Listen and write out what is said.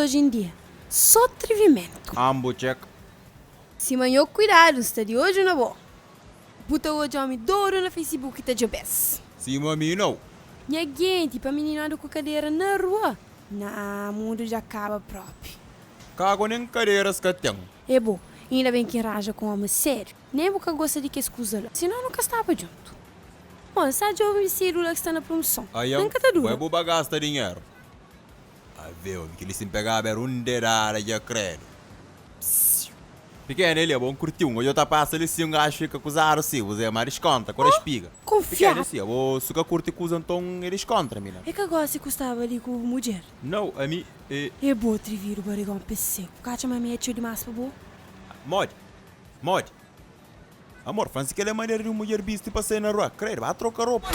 oji en dia. Só trivimentu. Ambu txek. Sima nho kuidadu, N sta di odju na bo. Bu ta odja omi dodu na Facebook ta djobe-s. Sima mi nau. Nha genti, pa mininu anda ku kadera na rua? Naa, mundu dja kaba propi. Kago nen kaderas ka ten. É bo, inda ben ki N raja ku un omi sériu. Nen bu ka gosta di kes kuza la, sinon nu ka staba djuntu. Bon, N sta djobe bistidu la ki sta na promuson. Aian, Nen ka ta dura. bai bu ba gasta dinheru. Avê, omi, kel-li si N pegaba éra un dedada dja kredu. Psiu. Pikena eli, abo N kurti-u. N odja-u ta pasa li si, un gaju fika kuzadu si, bu ze ma diskontra, ku raspiga. Kunfiadu. Pikena si, abo su ka kurti kuza nton e diskontra, mina. É ka gosi ku staba li ku bu mudjer? Nau, ami e. É bo trividu barigon pe seku. Bu ka atxa ma mi é txeu dimas pa bo? Modi? Modi? Amor, fla-m si kel-la é manera di un mudjer bisti pa sai na rua. Kredu, ba troka ropa.